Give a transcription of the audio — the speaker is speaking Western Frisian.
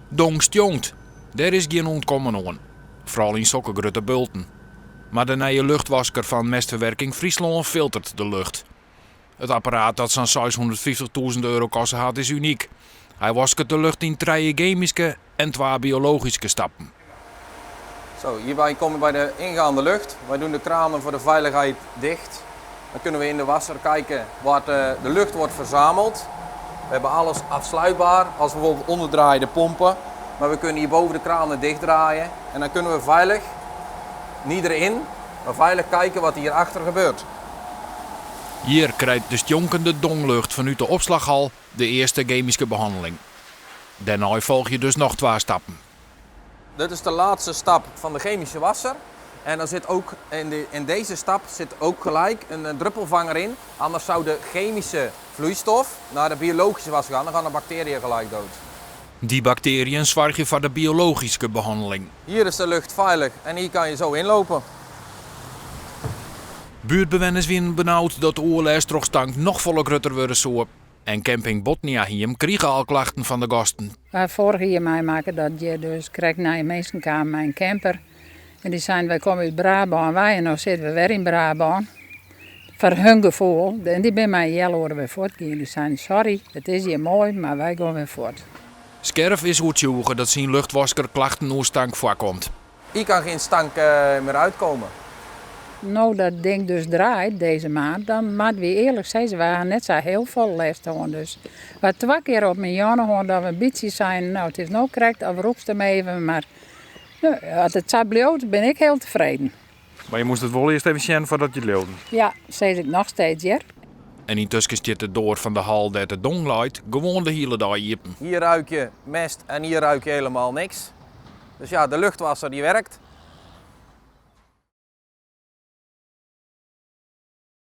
Dong stjonkt. Dêr is gjin ûntkommen oan. Foaral yn sokke grutte bulten. Mar de nije luchtwasker fan Mestverwerking Fryslân filteret de lucht. It apparaat dat sa'n 650.000 euro koste hat is unyk. Hy wasket de lucht yn trije gemyske en twa biologyske stappen. Zo, hierbij komen we bij de ingaande lucht. Wij doen de kranen voor de veiligheid dicht. Dan kunnen we in de wasser kijken waar de lucht wordt verzameld. We hebben alles afsluitbaar, als we bijvoorbeeld onderdraaien de pompen. Maar we kunnen hier boven de kranen dichtdraaien. En dan kunnen we veilig, niet erin, maar veilig kijken wat hierachter gebeurt. Hjir krijt de stjonkende donglucht fanút de opslachhal de earste gemyske behanneling. Dêrnei folgje dus noch twa stappen. Dit is de laatste stap van de chemische wasser. En dan zit ook in deze stap zit ook gelijk een druppelvanger in. Anders zou de chemische vloeistof naar de biologische wasser gaan. Dan gaan de bacteriën gelijk dood. Dy baktearjen soargje foar de biologyske behanneling. Hier is de lucht veilig en hier kan je zo inlopen. Buertbewenners wienen benaud dat de oerlêst troch stank noch folle grutter wurde soe. En camping Botniahiem krige al klachten fan de gasten. We ha foarich jier meimakke dat hjir dus krekt nije minsken kamen mei in camper. En dy seinen, wy komme út Brabân wei en no sitte we wer yn Brabân. Foar hun gefoel. En dy binne mei in healoere wer fuortgien. Dy seinen, sorry, it is hjir moai, mar wy gean wer fuort. Skerf is oertsjûge dat syn luchtwasker klachten oer stank foarkomt. Hier kan geen stank meer uitkomen. No dat ding dus draait dizze maand, dan moatte wy earlik sizze, wy ha net sa hiel folle lêst hân. Dus we ha twa kear op myn jûn hân dat we in bytsje seinen, no it is no krekt of rûkst him even, mar no, as it sa bliuwt, bin ik hiel tefreden. Mar je moast it wol earst even sjen foardat je it leauden. Ja, sis ik noch steeds hear. En yntusken stiet de doar fan de hal dêr't de dong leit gewoan de hiele dei iepen. Hier ruik je mest en hier ruik je helemaal niks. Dus ja, de luchtwasser die werkt.